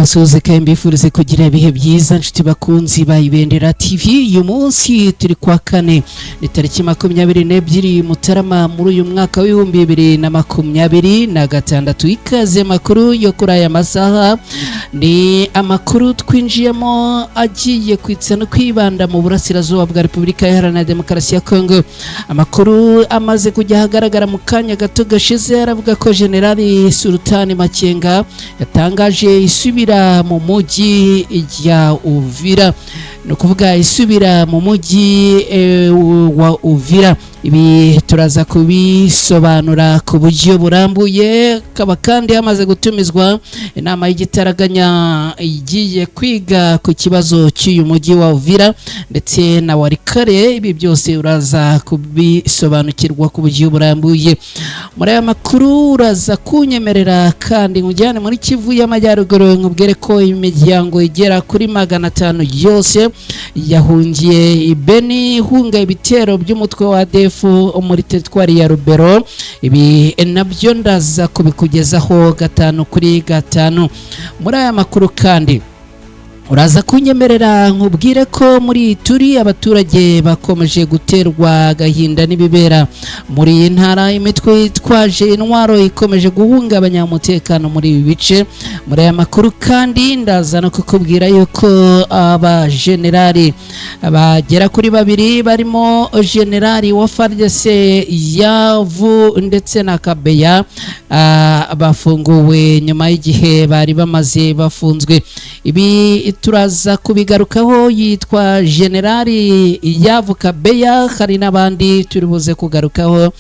Mbasuhuze kandi mbifurize kugira ibihe byiza, nshuti bakunzi ba Ibendera TV. Uyu munsi turi kwa kane, ni tariki 22 Mutarama muri uyu mwaka w'2026. Ikaze makuru yo kuri aya masaha ni amakuru twinjiyemo agiye kwitsa no kwibanda mu burasirazuba bwa Repubulika Iharanira Demokarasi ya Kongo. Amakuru amaze kujya ahagaragara mu kanya gato gashize aravuga ko Generali Sultani Makenga yatangaje isubira mu mujyi ya Uvira, ni ukuvuga isubira mu mujyi wa Uvira. Ibi turaza kubisobanura ku buryo burambuye. Kaba kandi hamaze gutumizwa inama y'igitaraganya igiye kwiga ku kibazo cy'uyu mujyi wa Uvira ndetse na Walikale. Ibi byose uraza kubisobanukirwa ku buryo burambuye muri aya makuru. Uraza kunyemerera kandi nkujyane muri Kivu y'Amajyaruguru, nkubwire ko imiryango igera kuri 500 yose yahungiye i Beni ihunga ibitero by'umutwe wa ADF muri teritwari ya Rubero. Ibi nabyo ndaza kubikugezaho gatanu kuri gatanu muri aya makuru. Kandi uraza kunyemerera nkubwire ko muri turi abaturage bakomeje guterwa agahinda n'ibibera muri iyi ntara. Imitwe yitwaje intwaro ikomeje guhungabanya umutekano muri ibi bice. Muri aya makuru kandi ndaza no kukubwira yuko abajenerali bagera kuri babiri, barimo generali wa FARDC Yavu ndetse na Kabeya, bafunguwe nyuma y'igihe bari bamaze bafunzwe. Ibi turaza kubigarukaho. Yitwa Generali Yavu Kabeya, hari n'abandi turi buze kugarukaho.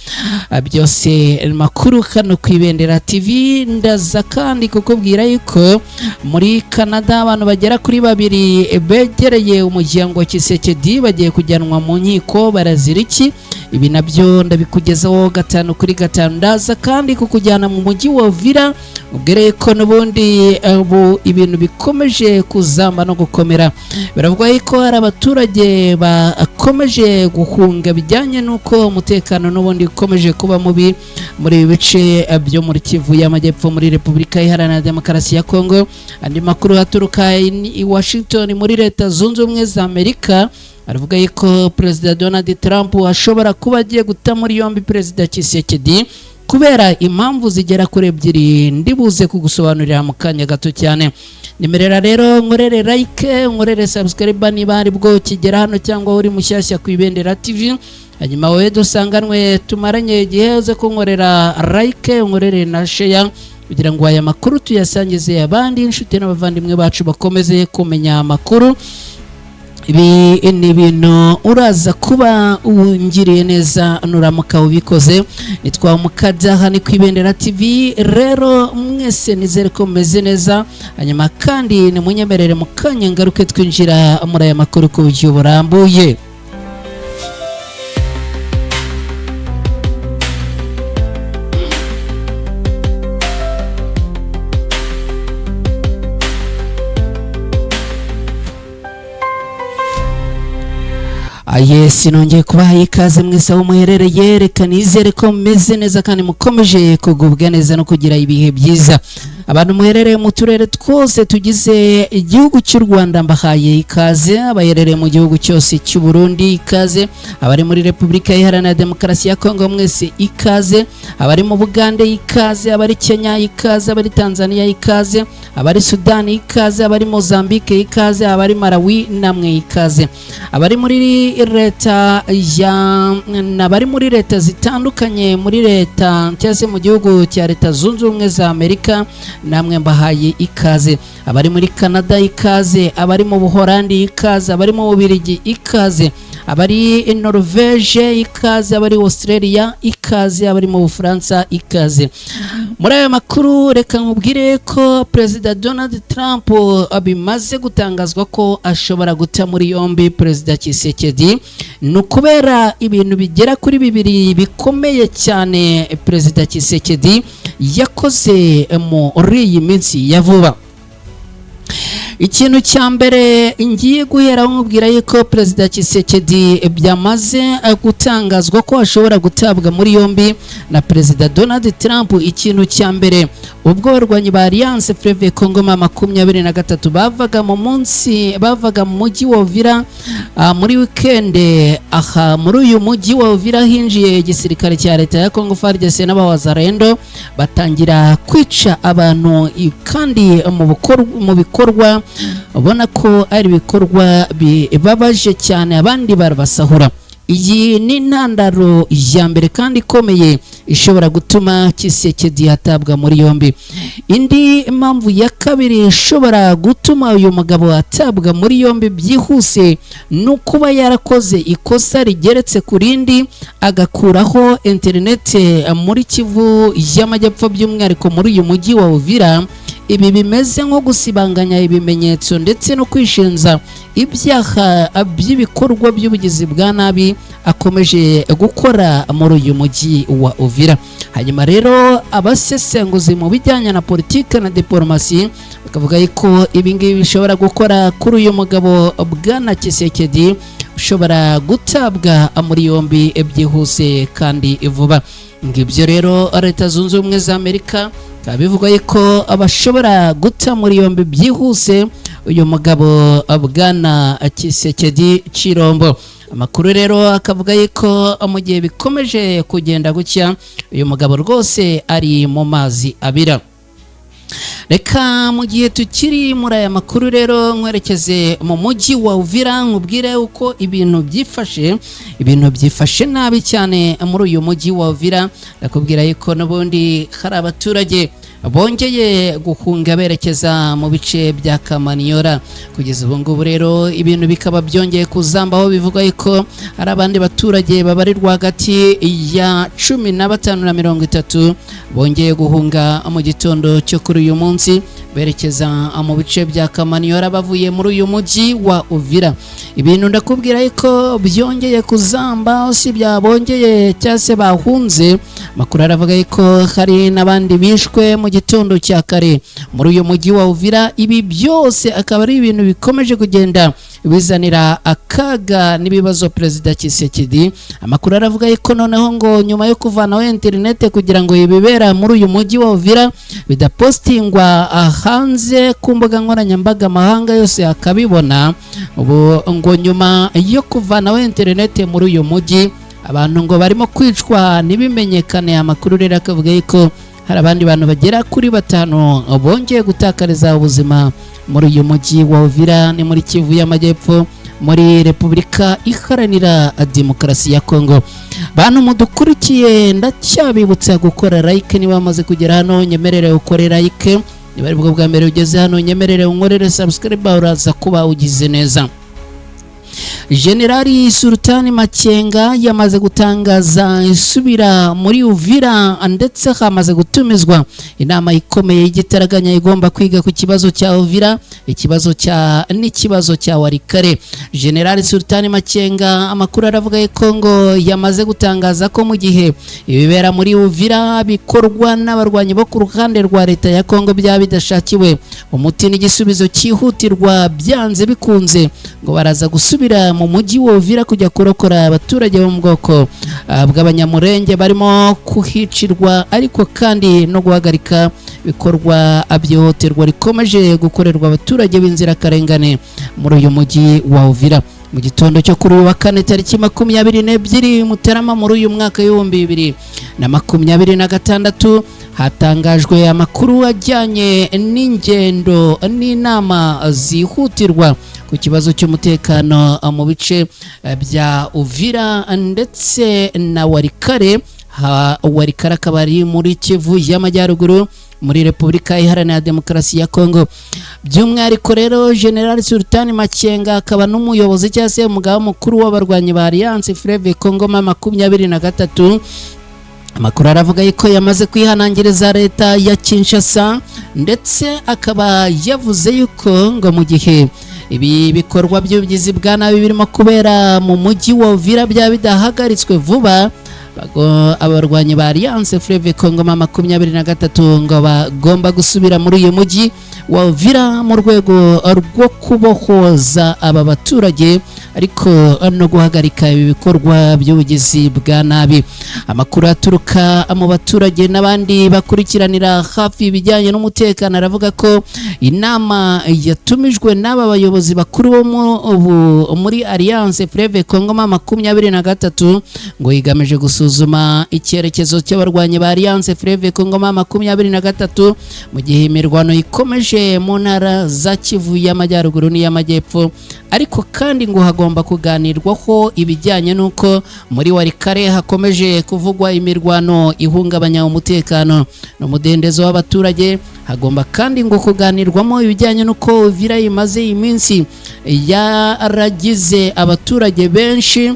Byose makuru hano ku Ibendera TV. Ndaza kandi kukubwira yuko muri Canada abantu bagera kuri babiri begereye umuryango wa Tshisekedi bagiye kujyanwa mu nkiko, barazira iki? Ibi nabyo ndabikugezaho gatanu kuri gatanu. Ndaza kandi kukujyana mu mujyi wa Uvira, ubwire ko n'ubundi ubu ibintu bikomeje kuzamba no gukomera. Biravugwa ko hari abaturage bakomeje guhunga bijyanye n'uko umutekano n'ubundi ukomeje kuba mubi muri ibi bice byo muri Kivu y'Amajyepfo, muri Repubulika Iharanira Demokarasi ya Kongo. Andi makuru aturuka i Washington muri Leta Zunze Ubumwe za Amerika aravuga yuko Perezida Donald Trump ashobora kuba agiye guta muri yombi Perezida Tshisekedi kubera impamvu zigera kuri ebyiri ndibuze kugusobanurira mu kanya gato cyane. Nimerera rero nkorere like, nkorere subscribe niba ari bwo kigera hano cyangwa uri mushyashya ku Ibendera TV. Hanyuma wowe dusanganwe tumaranye igihe, uze kunkorera like, nkorere na share kugira ngo aya makuru tuyasangize abandi inshuti n'abavandimwe bacu bakomeze kumenya amakuru. Ibi ni ibintu uraza kuba wungiriye neza nuramuka ubikoze. Nitwa Umukadaha, ni ku Ibendera TV. Rero mwese nizere ko mumeze neza. Hanyuma kandi nimunyemerere mu kanya ngaruke twinjira muri aya makuru ku buryo burambuye. Yes, nongeye kubaha ikaze mwese aho muherereye. Reka nizere ko mumeze neza kandi mukomeje kugubwa neza no kugira ibihe byiza. Abantu muherereye mu turere twose tugize igihugu cy'u Rwanda, mbahaye ikaze. Abaherereye mu gihugu cyose cy'u Burundi, ikaze. Abari muri Repubulika Iharanira Demokarasi ya Kongo, mwese ikaze. Abari mu Bugande, ikaze. Abari Kenya, ikaze. Abari Tanzania, ikaze. Abari Sudani, ikaze. Abari Mozambique, ikaze. Abari Malawi, namwe ikaze. Abari muri leta ya n'abari muri leta zitandukanye, muri leta cyangwa se mu gihugu cya Leta Zunze Ubumwe za Amerika, namwe mbahaye ikaze. Abari muri Canada, ikaze. Abari mu Buholandi, ikaze. Abari mu Bubiligi, ikaze. Abari i Norvege, ikaze. Abari Australia, ikaze. Abari mu Bufaransa, ikaze. Muri aya makuru reka nkubwire ko Perezida Donald Trump bimaze gutangazwa ko ashobora guta muri yombi Perezida Tshisekedi. Ni ukubera ibintu bigera kuri bibiri bikomeye cyane Perezida Tshisekedi yakoze muri iyi minsi ya vuba. Ikintu cya mbere ngiye guhera nkubwira yuko Perezida Tshisekedi byamaze gutangazwa ko ashobora gutabwa muri yombi na Perezida Donald Trump. Ikintu cya mbere, ubwo abarwanyi ba Alliance Fleuve Congo M23 bavaga mu mujyi wa Uvira muri weekend, aha muri uyu mujyi wa Uvira hinjiye igisirikare cya leta ya Congo FARDC n'abawazarendo, batangira kwica abantu kandi mu bikorwa ubona ko ari ibikorwa bibabaje cyane, abandi barabasahura. Iyi ni intandaro ya mbere kandi ikomeye ishobora gutuma Tshisekedi atabwa muri yombi. Indi mpamvu ya kabiri ishobora gutuma uyu mugabo atabwa muri yombi byihuse ni ukuba yarakoze ikosa rigeretse ku rindi, agakuraho interinete muri Kivu y'Amajyepfo, by'umwihariko muri uyu mujyi wa Uvira. Ibi bimeze nko gusibanganya ibimenyetso ndetse no kwishinza ibyaha by'ibikorwa by'ubugizi bwa nabi akomeje gukora muri uyu mujyi wa Uvira. Hanyuma rero abasesenguzi mu bijyanye na politike na diplomasi bakavuga ko ibi ngibi bishobora gukora kuri uyu mugabo Bwana Tshisekedi, ushobora gutabwa muri yombi byihuse kandi vuba. Ngibyo rero, Leta Zunze Ubumwe za Amerika bikaba bivugwa ko bashobora guta muri yombi byihuse uyu mugabo Bwana Tshisekedi Chirombo. Amakuru rero akavuga yuko mu gihe bikomeje kugenda gutya, uyu mugabo rwose ari mu mazi abira. Reka mu gihe tukiri muri aya makuru rero nkwerekeze mu mujyi wa Uvira, nkubwire uko ibintu byifashe. Ibintu byifashe nabi cyane muri uyu mujyi wa Uvira. Ndakubwira yuko n'ubundi hari abaturage bongeye guhunga berekeza mu bice bya Kamaniyora. Kugeza ubu ngubu rero ibintu bikaba byongeye kuzambaho, bivugwa yuko hari abandi baturage babarirwa hagati ya 15 na 30 bongeye guhunga mu gitondo cyo kuri uyu munsi, berekeza mu bice bya Kamaniyora bavuye muri uyu mujyi wa Uvira. Ibintu ndakubwira yuko byongeye kuzamba, usibye bongeye cyangwa se bahunze, amakuru aravuga yuko hari n'abandi bishwe mu gitondo cya kare muri uyu mujyi wa Uvira. Ibi byose akaba ari ibintu bikomeje kugenda bizanira akaga n'ibibazo Perezida Tshisekedi. Amakuru aravuga yuko noneho ngo nyuma yo kuvanaho interinete kugira ngo ibibera muri uyu mujyi wa Uvira bidapostingwa hanze ku mbuga nkoranyambaga, amahanga yose akabibona, ubu ngo nyuma yo kuvanaho interinete muri uyu mujyi, abantu ngo barimo kwicwa ntibimenyekane. Amakuru rero akavuga yuko hari abandi bantu bagera kuri 5 bongeye gutakariza ubuzima muri uyu mujyi wa Uvira, ni muri Kivu y'Amajyepfo, muri Repubulika Iharanira Demokarasi ya Kongo. Bantu mudukurikiye, ndacyabibutsa gukora like. Niba bamaze kugera hano, nyemerere ukore like. Niba aribwo bwa mbere ugeze hano, nyemerere unkorere subscribe, uraza kuba ugize neza. Generali Sultani Makenga yamaze gutangaza isubira muri Uvira, ndetse hamaze gutumizwa inama ikomeye y'igitaraganya igomba kwiga ku kibazo cya Uvira, ikibazo cya n'ikibazo cya Warikare. Generali Sultani Makenga, amakuru aravuga ko ngo yamaze gutangaza ko mu gihe ibibera muri Uvira bikorwa n'abarwanyi bo ku ruhande rwa leta ya Kongo byaba bidashakiwe umuti n'igisubizo cyihutirwa, byanze bikunze ngo baraza gusubira mu mujyi wa Uvira kujya kurokora abaturage bo mu bwoko bw'Abanyamurenge barimo kuhicirwa, ariko kandi no guhagarika ibikorwa byihutirwa rikomeje gukorerwa abaturage b'inzirakarengane muri uyu mujyi wa Uvira. Mu gitondo cyo kuri uyu wa kane, tariki 22 Mutarama muri uyu mwaka w'2026, hatangajwe amakuru ajyanye n'ingendo n'inama zihutirwa ku kibazo cy'umutekano mu bice bya Uvira ndetse na Warikare. Warikare akaba ari muri Kivu y'Amajyaruguru, muri Repubulika Iharanira Demokarasi ya Kongo. By'umwihariko rero General Sultani Makenga akaba n'umuyobozi cyangwa se umugaba mukuru w'abarwanyi ba Alliance Fleuve Congo M23, amakuru aravuga yuko yamaze kwihanangiriza leta ya Kinshasa, ndetse akaba yavuze yuko ngo mu gihe ibi bikorwa by'ubugizi bwa nabi birimo kubera mu mujyi wa Uvira byaba bidahagaritswe vuba, abarwanyi ba Alliance Fleuve Congo M23 ngo bagomba gusubira muri uyu mujyi. wa Uvira mu rwego rwo kubohoza aba baturage, ariko no guhagarika ibi bikorwa by'ubugizi bwa nabi. Amakuru aturuka mu baturage n'abandi bakurikiranira hafi ibijyanye n'umutekano aravuga ko inama yatumijwe n'aba bayobozi bakuru bo muri Alliance Fleuve Congo M23 ngo igamije gusuzuma icyerekezo cy'abarwanyi ba Alliance Fleuve Congo M23 mu gihe imirwano ikomeje mu ntara za Kivu y'Amajyaruguru n'iy'Amajyepfo. Ariko kandi ngo hagomba kuganirwaho ibijyanye n'uko muri Walikale hakomeje kuvugwa imirwano ihungabanya umutekano n'umudendezo w'abaturage. Hagomba kandi ngo kuganirwamo ibijyanye n'uko Uvira imaze iminsi yaragize abaturage benshi.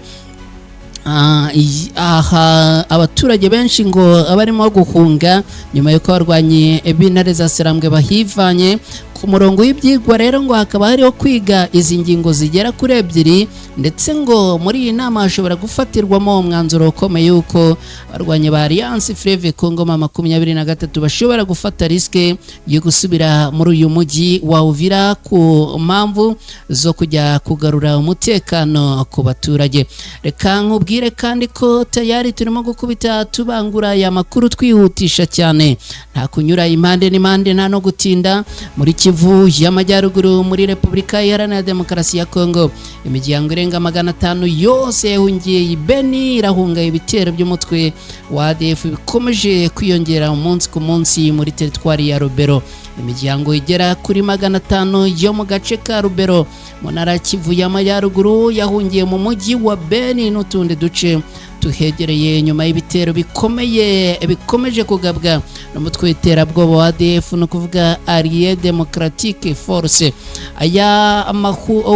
Aha abaturage benshi ngo barimo guhunga nyuma y'uko abarwanyi b'intare za Sarambwe bahivanye. Ku murongo w'ibyigwa rero ngo hakaba hariho kwiga izi ngingo zigera kuri ebyiri, ndetse ngo muri iyi nama hashobora gufatirwamo umwanzuro ukomeye y'uko abarwanyi ba Alliance Fleuve Congo M23 bashobora gufata risque yo gusubira muri uyu mujyi wa Uvira ku mpamvu zo kujya kugarura umutekano ku baturage. Reka nkubwire kandi ko tayari turimo gukubita tubangura aya makuru twihutisha cyane, nta kunyura impande n'impande, nta no gutinda. Muri Kivu y'Amajyaruguru muri Repubulika Iharanira Demokarasi ya Kongo, imiryango irenga 500 yose yahungiye i Beni irahunga ibitero by'umutwe wa ADF bikomeje kwiyongera umunsi ku munsi muri teritwari ya Rubero. Imiryango igera kuri 500 yo mu gace ka Rubero mu ntara ya Kivu y'Amajyaruguru yahungiye mu mujyi wa Beni n'utundi duce tuhegereye nyuma y'ibitero bikomeye bikomeje kugabwa n'umutwe w'iterabwoba wa ADF, no kuvuga Allied Democratic Force. Aya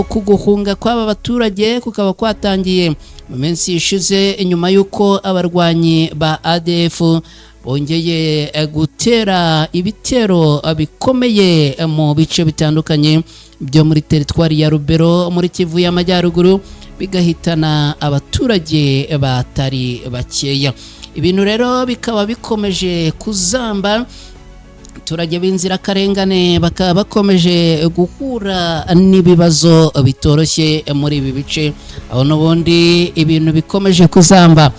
kuguhunga kw'aba baturage kukaba kwatangiye mu minsi ishize nyuma y'uko abarwanyi ba ADF bongeye gutera ibitero bikomeye mu bice bitandukanye byo muri teritwari ya Rubero muri Kivu y'Amajyaruguru, bigahitana abaturage batari bakeya. Ibintu rero bikaba bikomeje kuzamba, abaturage b'inzirakarengane bakaba bakomeje guhura n'ibibazo bitoroshye muri ibi bice, aho n'ubundi ibintu bikomeje kuzamba.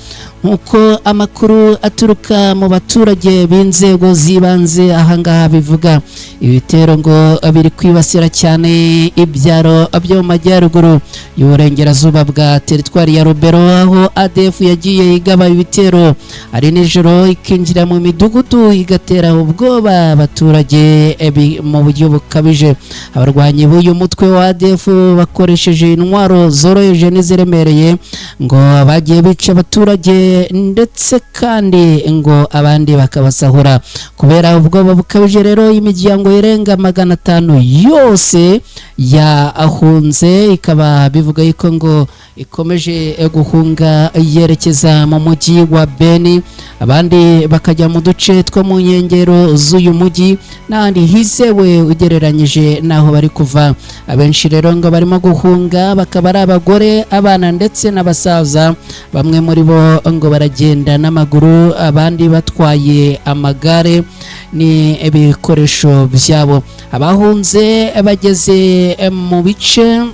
Nk'uko amakuru aturuka mu baturage b'inzego z'ibanze ahangaha bivuga, ibitero ngo biri kwibasira cyane ibyaro byo mu majyaruguru y'uburengerazuba bwa teritwari ya Rubero, aho ADF yagiye igaba ibitero ari nijoro ikinjira mu midugudu igatera ubwoba abaturage mu buryo bukabije. Abarwanyi b'uyu mutwe wa ADF bakoresheje intwaro zoroheje n'iziremereye ngo bagiye bica abaturage, ndetse kandi ngo abandi bakabasahura. Kubera ubwoba bukabije rero, imiryango irenga 500 yose yahunze, ikaba bivuga yuko ngo ikomeje guhunga yerekeza mu mujyi wa Beni, abandi bakajya mu duce two mu nkengero z'uyu mujyi n'ahandi hizewe ugereranyije n'aho bari kuva. Abenshi rero ngo barimo guhunga bakaba ari abagore, abana ndetse n'abasaza. Bamwe muri bo ngo baragenda n'amaguru, abandi batwaye amagare n'ibikoresho byabo. Abahunze bageze mu bice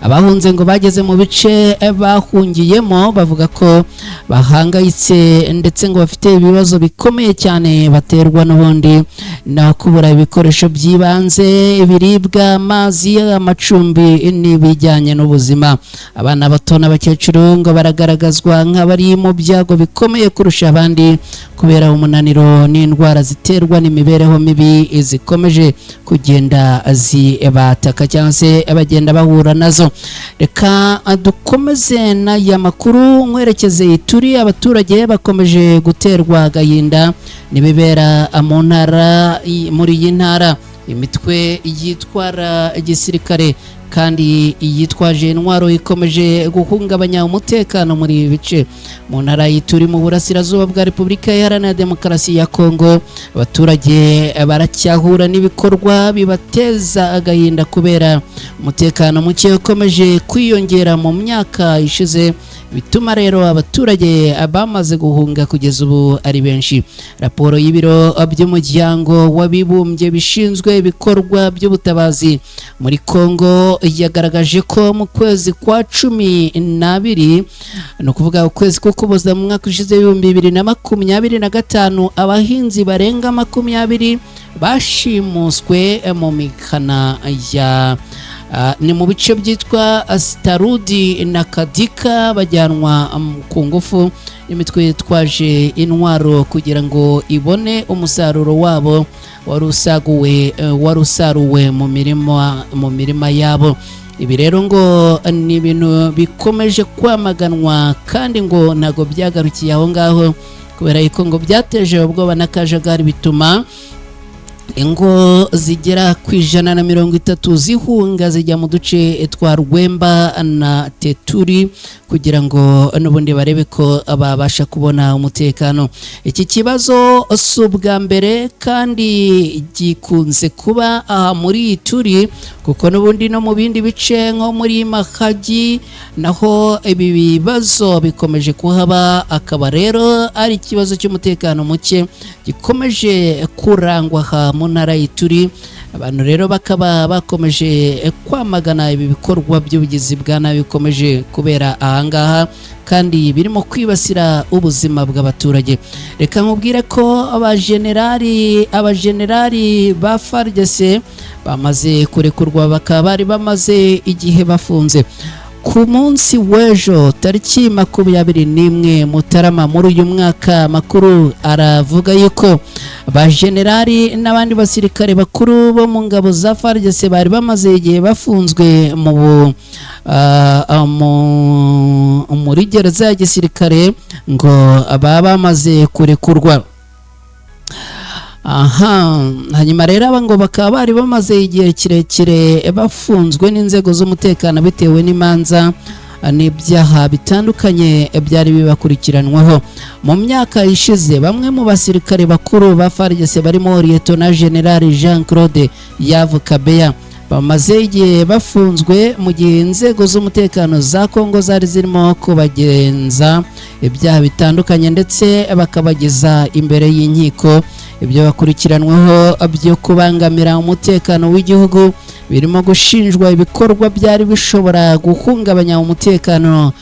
abahunze ngo bageze mu bice bahungiyemo bavuga ko bahangayitse, ndetse ngo bafite ibibazo bikomeye cyane baterwa n'ubundi no kubura ibikoresho by'ibanze, ibiribwa, amazi, amacumbi n'ibijyanye n'ubuzima. Abana bato n'abakecuru ngo baragaragazwa nk'abari mu byago bikomeye kurusha abandi kubera umunaniro n'indwara ziterwa n'imibereho mibi zikomeje kugenda zibataka cyangwa se bagenda bahura nazo. Reka dukomeze n'aya makuru nkwerekeze turi abaturage bakomeje guterwa agahinda n'ibibera mu ntara, muri iyi ntara. Imitwe yitwara gisirikare kandi yitwaje intwaro ikomeje guhungabanya umutekano muri ibi bice. Mu ntara y'Ituri mu burasirazuba bwa Repubulika Iharanira Demokarasi ya Kongo, abaturage baracyahura n'ibikorwa bibateza agahinda kubera umutekano muke ukomeje kwiyongera mu myaka ishize. Bituma rero abaturage bamaze guhunga kugeza ubu ari benshi. Raporo y'ibiro by'umuryango w'abibumbye bishinzwe ibikorwa by'ubutabazi muri Kongo yagaragaje ko mu kwezi kwa 12, ni ukuvuga ukwezi k'Ukuboza mu mwaka ushize 2025, abahinzi barenga 20 bashimuswe mu mikana ya ni mu bice byitwa Sitarudi na Kadika, bajyanwa ku ngufu n'imitwe yitwaje intwaro kugira ngo ibone umusaruro wabo wari usaguwe, wari usaruwe mu mirima yabo. Ibi rero ngo ni ibintu bikomeje kwamaganwa, kandi ngo ntabwo byagarukiye aho ngaho, kubera yuko ngo byateje ubwoba n'akajagari, bituma ingo zigera ku 130 zihunga zijya mu duce twa Rwemba na Teturi kugira ngo n'ubundi barebe ko babasha kubona umutekano. Iki kibazo si ubwa mbere kandi gikunze kuba aha muri Ituri, kuko n'ubundi no mu bindi bice nko muri Mahagi naho ibi bibazo bikomeje kuhaba, akaba rero ari ikibazo cy'umutekano muke gikomeje kurangwa aha mu ntara y'Ituri. Abantu rero bakaba bakomeje kwamagana ibi bikorwa by'ubugizi bwa nabi bikomeje kubera ahangaha kandi birimo kwibasira ubuzima bw'abaturage. Reka nkubwire ko abajenerali ba FARDC bamaze kurekurwa, bakaba bari bamaze igihe bafunze. Ku munsi w'ejo tariki 21 Mutarama muri uyu mwaka, amakuru aravuga yuko ba generali n'abandi basirikare bakuru bo mu ngabo za FARDC bari bamaze igihe bafunzwe muri gereza ya gisirikare ngo baba bamaze kurekurwa. Aha hanyuma rero aba ngo bakaba bari bamaze igihe kirekire bafunzwe n'inzego z'umutekano bitewe n'imanza n'ibyaha bitandukanye byari bibakurikiranwaho. Mu myaka ishize, bamwe mu basirikare bakuru ba FARDC barimo Lieutenant General Jean Claude Yavu Kabeya bamaze igihe bafunzwe mu gihe inzego z'umutekano za Kongo zari zirimo kubagenza ibyaha bitandukanye ndetse bakabageza imbere y'inkiko. Ibyo bakurikiranweho byo kubangamira umutekano w'igihugu birimo gushinjwa ibikorwa byari bishobora guhungabanya umutekano.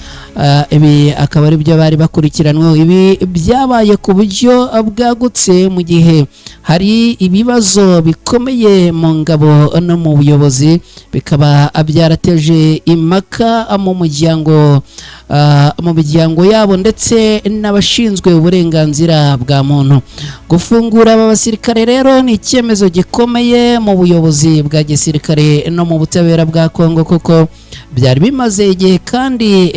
Ibi akaba ari byo bari bakurikiranweho. Ibi byabaye ku buryo bwagutse mu gihe hari ibibazo bikomeye mu ngabo no mu buyobozi, bikaba byarateje impaka mu miryango yabo ndetse n'abashinzwe uburenganzira bwa muntu. Gufungura aba basirikare rero ni icyemezo gikomeye mu buyobozi bwa gisirikare no mu butabera bwa Kongo, kuko byari bimaze igihe kandi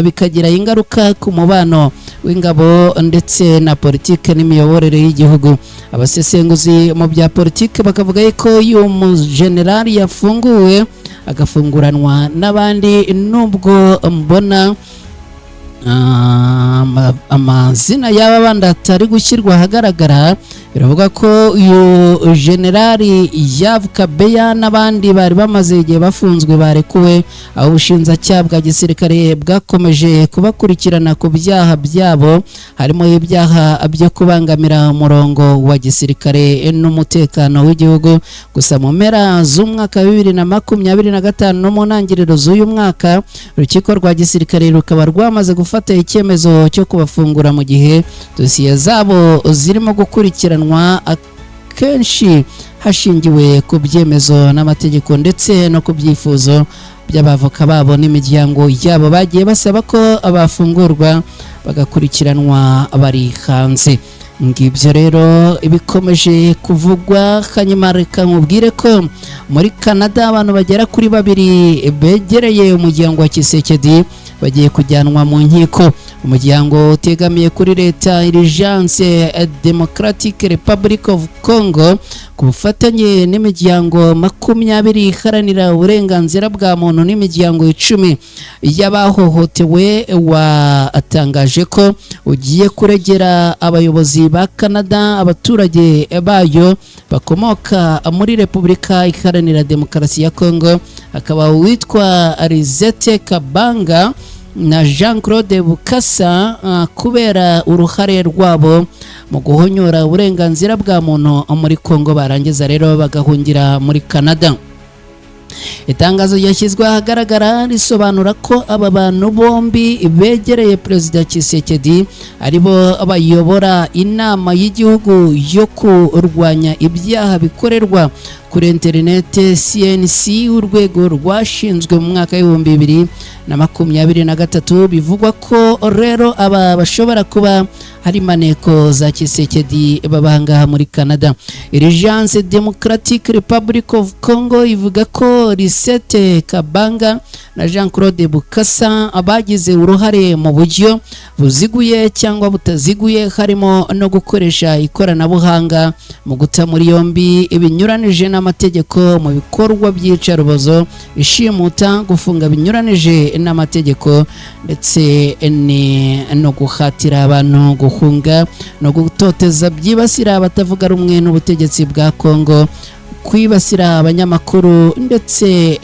bikagira ingaruka ku mubano w'ingabo ndetse na politike n'imiyoborere y'igihugu. Abasesenguzi mu bya politike bakavuga ko uyu mujenerali yafunguwe agafunguranwa n'abandi, nubwo mbona amazina y'aba bandi atari gushyirwa ahagaragara. Biravuga ko uyu generali Yav Kabeya n'abandi bari bamaze igihe bafunzwe barekuwe, aho ubushinjacyaha bwa gisirikare bwakomeje kubakurikirana ku byaha byabo, harimo ibyaha byo kubangamira umurongo wa gisirikare n'umutekano w'igihugu. Gusa mu mpera z'umwaka wa 2025 no mu ntangiriro z'uyu mwaka, urukiko rwa gisirikare rukaba rwamaze gufata icyemezo cyo kubafungura mu gihe dosiye zabo zirimo gukurikiranwa, akenshi hashingiwe ku byemezo n'amategeko ndetse no ku byifuzo by'abavoka babo n'imiryango yabo bagiye basaba ko bafungurwa bagakurikiranwa bari hanze. Ngibyo rero ibikomeje kuvugwa. Hanyuma reka nkubwire ko muri Canada abantu bagera kuri babiri begereye umuryango wa Tshisekedi bagiye kujyanwa mu nkiko. Umuryango utegamiye kuri leta Alliance Democratic Republic of Congo, ku bufatanye n'imiryango 20 iharanira uburenganzira bwa muntu n'imiryango 10 y'abahohotewe, watangaje ko ugiye kuregera abayobozi ba Canada abaturage bayo bakomoka muri Repubulika Iharanira Demokarasi ya Congo, akaba uwitwa Alizette Kabanga. na Jean Claude Bukasa kubera uruhare rwabo mu guhonyora uburenganzira bwa muntu muri Kongo, barangiza rero bagahungira muri Canada. Itangazo ryashyizwe ahagaragara risobanura ko aba bantu bombi begereye Perezida Tshisekedi, aribo bayobora Inama y'Igihugu yo Kurwanya Ibyaha Bikorerwa kuri Interinete, CNC, urwego rwashinzwe mu mwaka w'2023. Bivugwa ko rero aba bashobora kuba hari maneko za Tshisekedi baba ngaha muri Canada. Alliance Democratic Republic of Congo ivuga ko Lisette Kabanga na Jean Claude Bukasa bagize uruhare mu buryo buziguye cyangwa butaziguye, harimo no gukoresha ikoranabuhanga, mu guta muri yombi binyuranije n'amategeko, mu bikorwa by'iyicarubozo, ishimuta, gufunga binyuranije n'amategeko, ndetse no guhatira abantu guhunga, no gutoteza byibasira abatavuga rumwe n'ubutegetsi bwa Congo, kwibasira abanyamakuru ndetse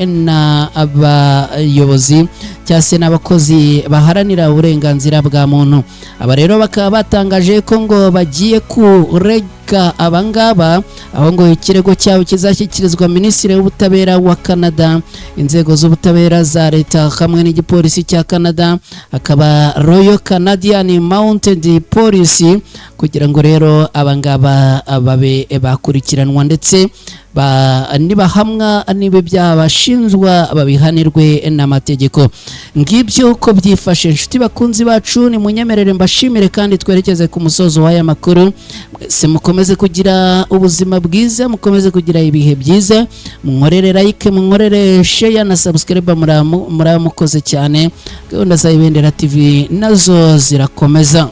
n'abayobozi cyangwa se n'abakozi baharanira uburenganzira bwa muntu. Aba rero bakaba batangaje ko ngo bagiye kurega abangaba, aho ngo ikirego cyabo kizashyikirizwa Minisitiri w'Ubutabera wa Canada, inzego z'ubutabera za leta hamwe n'igipolisi cya Canada, akaba Royal Canadian Mounted Police, kugira ngo rero abangaba babe bakurikiranwa, ndetse nibahamwa niba ibyaha bashinjwa babihanirwe n'amategeko. Ngibyo uko byifashe. Inshuti bakunzi bacu, ni munyemerere mbashimire kandi twerekeze ku musozo w'aya makuru. Mwese mukomeze kugira ubuzima bwiza, mukomeze kugira ibihe byiza. Munkorere like, munkorere share na subscribe, muramukoze cyane. Gahunda za Ibendera TV nazo zirakomeza.